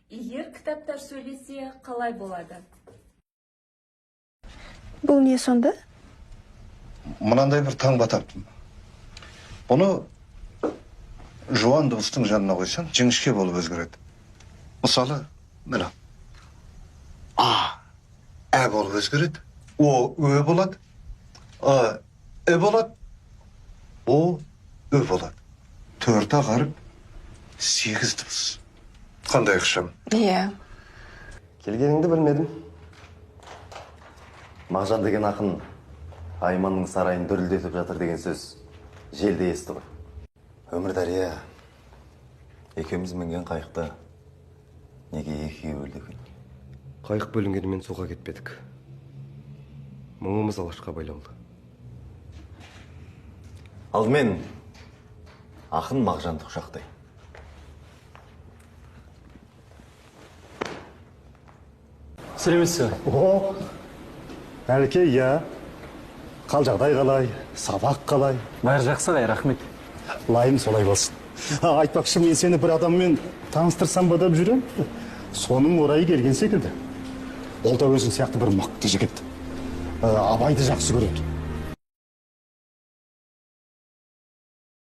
Егер кітаптар сөйлесе, қалай болады? Бұл не сонда? Мынандай бір таңба таптым. Бұны жуан дыбыстың жанына қойсаң, жіңішке болып өзгереді. Мысалы, міне. А, ә болып өзгереді. О, ө болады. А, і болады. О, ү болады. Төрт ақ әріп, 8 дыбыс. Қандай ықшам? Иә. Келгеніңді білмедім. Мағжан деген ақын Айманның сарайын дүрілдетіп жатыр деген сөз желде есті ғой. Өмірдария, екеуміз мінген қайықты неге екіге бөлді екен? Қайық бөлінгенімен суға кетпедік. Мұңымыз алашқа байлаулы. Алдымен ақын Мағжанды құшақтай. Сәлеметсіз бе? О, Әлеке, иә. Қал жағдай қалай, сабақ қалай? Бәрі жақсы ағай, рахмет. Лайым солай болсын. Айтпақшы, мен сені бір адаммен таныстырсам ба деп жүрем. Соның орайы келген секілді. Ол да өзің сияқты бір мықты жігіт. Абайды жақсы көреді.